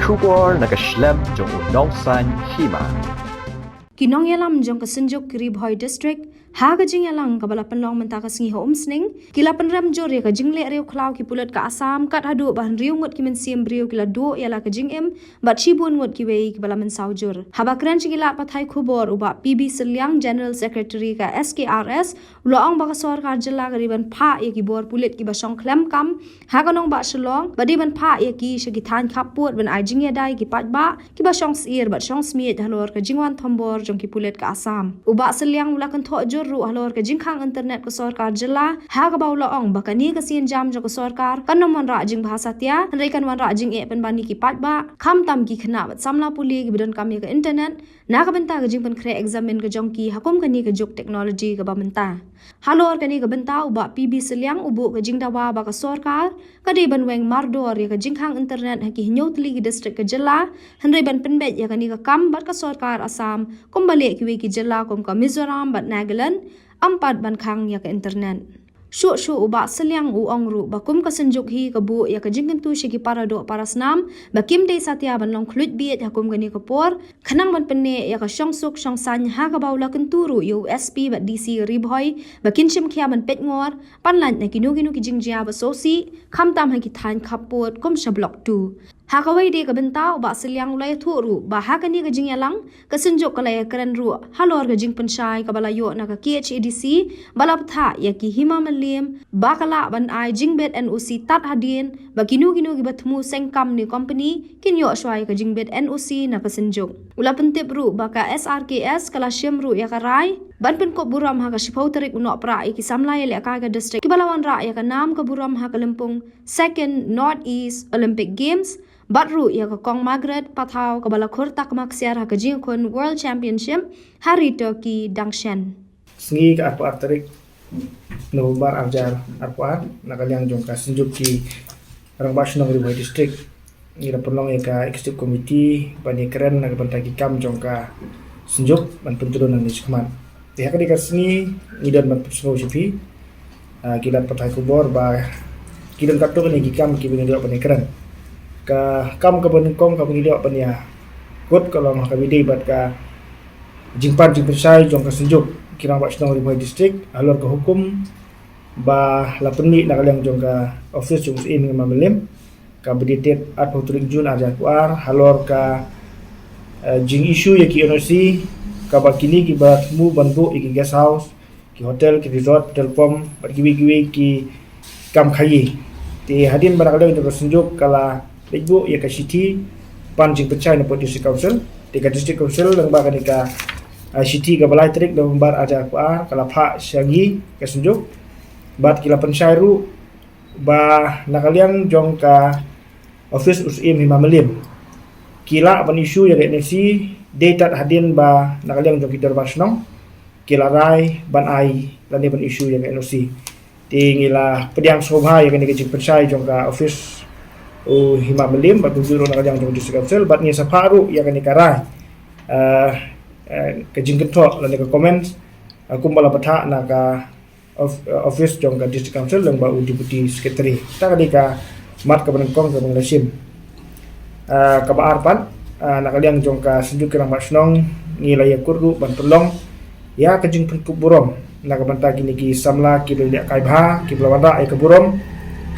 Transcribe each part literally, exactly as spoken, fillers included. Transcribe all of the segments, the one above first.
Khubor na ka shlem jong u Nongsaiñ Hima. Ki nongïalam jong ka Synjuk Ri Bhoi District, ha ka jingïalang kaba la pynlong mynta ka sngi ha Umsning, ki la pynrem jur ïa ka jingleh riewkhlaw ki pulit ka Assam, kat haduh ba hynriew ngut ki mynsiem briew ki la duh ïa la ka jingim, bad shibun ngut kiwei kiba la mynsaw jur. Haba kren sha ki lad pathai khubor u Bah P B Sylliang, General Secretary ka S K R S, u la ong ba ka sorkar jylla ka dei ban phah ïa ki bor pulit kiba shong khlem kam ha ka nongbah Shillong, ba dei ban phah ïa ki sha ki thaiñ khappud ban ai jingïada ïa ki paidbah kiba shong syier bad shong smiej halor ka jingwan thombor jong ki pulit ka Assam. U Bah Sylliang u la kynthoh jur ruh halor ka jingkhang internet ka sorkar jylla, ha kaba u la ong ba kane ka sienjam jong ka sorkar kan ym wanrah jingbha satia, hynrei kan wanrah jingeh pynban ïa ki paidbah, khamtam ki khynnah bad samla pule kiba donkam ïa ka internet na ka bynta ka jingpynkhreh eksamin ka jong ki ha kum kane ka juk teknoloji kaba mynta. Halor kane ka bynta u Bah P B Sylliang u buh ka jingdawa ba ka sorkar ka dei ban weng mardor ïa ka jingkhang internet ha ki hynñiew tylli ki district ka jylla, hynrei ban pynbeit ïa kane ka kam bad ka sorkar Assam kumba leh kiwei ki jylla kum ka Mizoram bad Nagaland, ym pat ban khang ïa ka internet. Shuh shuh u Bah Sylliang u ong ruh ba kum ka Synjuk hi ka buh ïa ka jingkyntu sha ki para doh para snam ba kim dei satia ban long khluit bieit ha kum kane ka por, khnang ban pynneh ïa ka shongsuk shongsaiñ, ha kaba u la kyntu ruh ïa u S P bad D C Ri Bhoi ba kin shim khia ban peit ngor, ban lait na kino kino ki jingjia ba sngewsih, khamtam ha ki thaiñ khappud kum sha Block two. Ha kawei de ka bynta u Bah Sylliang u la ïathuh ruh ba ha kane ka jingïalang ka Synjuk ka la ïakren ruh halor ka jingpynshai kaba la ïoh na ka K H A D C ba la bthah ïa ki Hima Mylliem ba ka lah ban ai jingbit N O C tad hadien ba kino kino kiba thmu seng kam ne company kin ïoh shuwa ïa ka jingbit N O C na ka Synjuk. U la pyntip ruh ba ka S R K S ka la shim ruh ïa ka rai ban pynkup burom ha ka shiphew tarik u Nohprah ïa ki samla ïalehkai ka district kiba la wanrah ïa ka nam ka burom ha ka lympung Second North East Olympic Games, bad ruh ïa ka Kong Margaret Pathaw kaba la khur takma ksiar ha ka jingkhun World Championship ha ri Turkey dang shen. Sngi ka arphew ar tarik November arhajar arphew ar, na ka liang jong ka Synjuk ki Rangbah Shnong Ri Bhoi District, ngi la pynlong ïa ka Executive Committee ban ïakren na ka bynta ki kam jong ka Synjuk ban pyntreikam nangne shakhmat. Te ha kane ka sngi ngi don ban pynsngew sha phi, ah, ki lad pathai khubor ba ki don katto katne ki kam kiba ngi la ïoh ban ïakren. Ka kam kaba nyngkong kaba ngi la ïoh ban ïakut ka long ha kaba ïadei bad ka jingpan jingpynshai jong ka Synjuk ki Rangbah Shnong Ri Bhoi District halor ka hukum ba la pynmih na ka liang jong ka office jong u Syiem Hima Mylliem, kaba dated arphew tarik June arhajar arphew ar, halor ka, eh, jing issue ïa ki N O C kaba kine kiba thmu ban buh ïa ki guest house, ki hotel, ki resort, petrol pump bad kiwei kiwei ki kam khaïi. Te hadien ba na ka liang jong ka Synjuk ka la leit buh ïa ka shithi pan jingpynshai na ka District Council, te ka District Council lyngba kane ka, eh, shithi kaba lai tarik November arhajar arphew ar ka la phah sha ngi ka Synjuk bad ki la pynshai ruh ba na ka liang jong ka office u Syiem Hima Mylliem ki lah ban issue ïa ka N O C dei tad hadien ba na ka liang jong ki dorbar shnong ki la rai ban ai lane ban issue ïa ka N O C. Te ngi la pdiang sngewbha ïa kane ka jingpynshai jong ka office u Hima Mylliem bad kumjuh ruh na ka liang jong ka District Council bad ngi sa phah ruh ïa kane ka rai, eh, eh, ka jingkynthoh lane ka comments, eh, kumba la bthah na ka of-, uh, office jong ka District Council lyngba u Deputy Secretary. Te ka dei ka mat kaba nyngkong kaba ngi la shim. Uh, kaba ar pat, uh, na ka liang jong ka Synjuk ki Rangbah Shnong ngi la ïakut ruh ban pynlong ïa ka jingpynkup burom na ka bynta kine ki samla kiba la lehkai bha kiba la wanrah ïa ka burom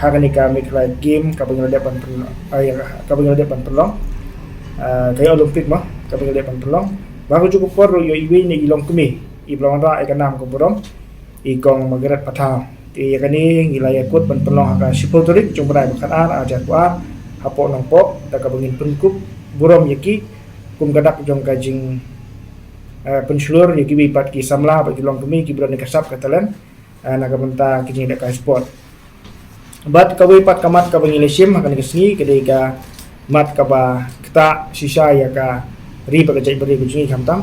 ha kane ka Meghalaya Game kaba ngi la dep ban pyn-, uh, ïa, kaba ngi la dep ban pynlong, uh, ka Olympic mo, kaba ngi la dep ban pynlong. Ba ka juh ka por ruh ïoh iwei na i longkmie iba la wanrah ïa ka nam ka burom, i Kong Margaret Pathaw. Te ïa kane ngi la ïakut ban pynlong ha ka shiphew tarik jong u bnai ba khatar arhajar arphew ar hapoh Nongpoh, da kaba ngin pynkup burom ïa ki kum ka dak jong ka jing, eh, pynshlur ïa kiwei pat ki samla bad ki longkmie kiba don ïa ka sap ka talent, eh, na ka bynta ki jingïalehkai sport. Bad kawei pat ka mat kaba ngi la shim ha kane ka sngi ka dei ka mat kaba ktah shisha ïa ka ri bad ka jaitbynriew ka jong ngi khamtam.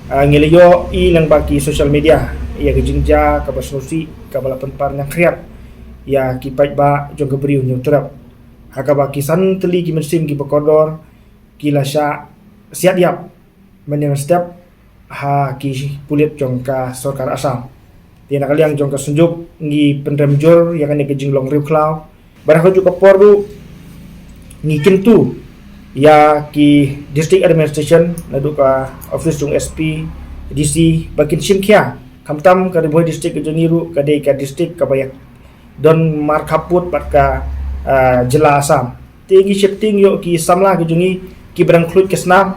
Ah, ngi la ïohi lyngba ki social media ïa ka jingjia kaba sngewsih kaba la pynpar ñiangkhriat ïa ki paidbah jong ka Bri u Hynñiewtrep, ha kaba ki san tylli ki mynsiem kiba kordor ki la shah siat ïap mynne mynstep ha ki pulit jong ka sorkar Assam. Te na ka liang jong ka Synjuk ngi pynrem jur ïa kane ka jinglong riewkhlaw. Bad ha ka juh ka por ruh ngi kyntu ïa ki district administration, naduh ka office jong S P, D C, ba kin shim khia. Khamtam ka Ri Bhoi district ka jong ngi ruh ka dei ka district kaba ïa don markhappud bad ka, ah, jylla Assam. Te ngi sheptieng ïoh ki samla ki jong ngi kiba dang khluit ka snam,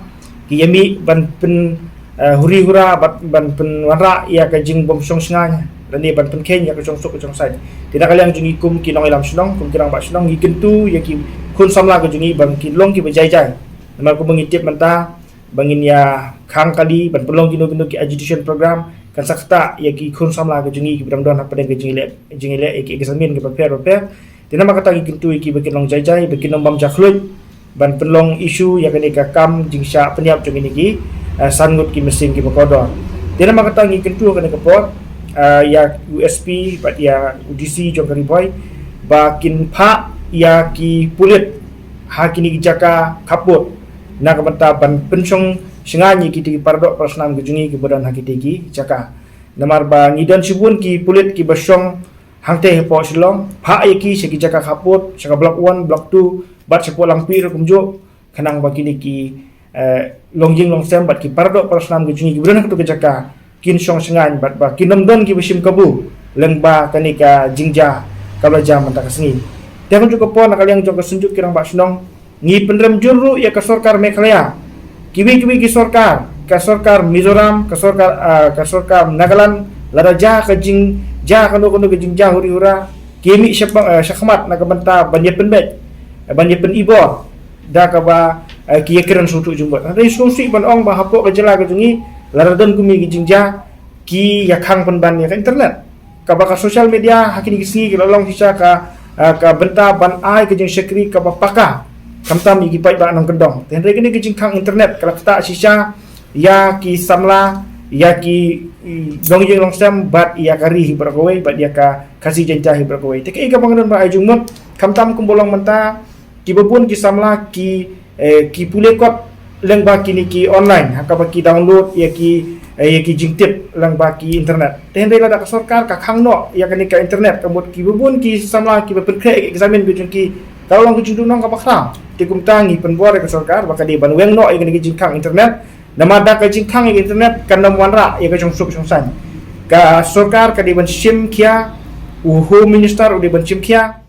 ki ïa mih ban pyn, ah, huri hura bad ban pynwanrah ïa ka jingbym shong shngaiñ lane ban pynkheiñ ïa ka jingsuk ka jingsaiñ. Te na ka liang jong ngi kum ki nongïalam shnong, kum ki rangbah shnong, ngi kyntu ïa ki khun samla ki jong ngi ba kin long kiba jai jai. Namar kumba ngi tip mynta ba ngin ïa khang kali ban pynlong kino kino ki agitation program, kan sa ktah ïa ki khun samla ki jong ngi kiba dang don hapdeng ka jingïaleh, jingïaleh ïa ki exam kaba pher bapher. Te namar kata ngi kyntu ïa ki ba kin long jai jai, ba kin ym bam jakhluit ban pynlong issue ïa kane ka kam jingshah pynïap jong kine ki, eh, san ngut ki mynsiem kiba kordor. Te namar kata ngi kyntu ha kane ka por, eh, ïa u S P bad ïa u D C jong ka Ri Bhoi ba kin phah ïa ki pulit ha kine ki jaka khappud na ka bynta ban pynshong shngaiñ ïa kita ki paradoh parasnam ki jong ngi kiba don ha kita ki jaka. Namar ba ngi don shibun ki pulit kiba shong hangtei hapoh Shillong, phah ïa ki sha ki jaka khappud, sha ka Block One, Block Two, bad shapoh Langpih ruh kumjuh, khnang ba kine ki, eh, longïing longsem bad ki paradoh parasnam ki jong ngi kiba don ha katu ka jaka kin shong shngaiñ bad ba kin ym don kiba shim kabu lyngba kane ka jingjia kaba la jia mynta ka sngi. Te ha kajuh ka por na ka liang jong ka Synjuk ki Rangbah Shnong, ngi pynrem jur ruh ïa ka sorkar Meghalaya, kiwei kiwei ki sorkar, ka sorkar Mizoram, ka sorkar, ah, ka sorkar Nagaland, lada jia ka jingjia kano kano ka jingjia huri hura, ki mih sha, ah, shakhmat na ka bynta ban ïa pynbeit, ban ïa pynibor da kaba, eh, ki ïa kren sngewthuh jingmut. Hynrei sngewsih ban ong ba hapoh ka jylla ka jong ngi lada don kumne ki jingjia, ki ïa khang pynban ïa ka internet. Kaba ka social media ha kine ki sngi ki la long shisha ka, ah, ka bynta ban ai ka jingshakri kaba paka, khamtam ïa ki paidbah nongkyndong. Te hynrei kane ka jingkhang internet ka la ktah shisha ïa ki samla, ïa ki, i, longïing longsem bad ïa ka ri hi baroh kawei bad ïa ka Khasi Jaiñtia hi baroh kawei. Te kaei kaba nga don ban ai jingmut, khamtam kumba long mynta, kiba bun ki samla ki, eh, ki pule kot lyngba kine ki online, ha kaba ki download ïa ki, eh, ïa ki jingtip lyngba ki internet. Te hynrei lada ka sorkar ka khang noh ïa kane ka internet, ka mut kiba bun ki samla kiba pynkhreh ïa ka exam ki jong ki, ka long ka jingduhnong kaba khraw. Te kumta ngi pynbor ïa ka sorkar ba ka dei ban weng noh ïa kane ka jingkhang internet. Namar da ka jingkhang ïa ka internet kan ym wanrah ïa ka jingsuk jingsaiñ. Ka sorkar ka dei ban shim khia, u Home Minister u dei ban shim khia,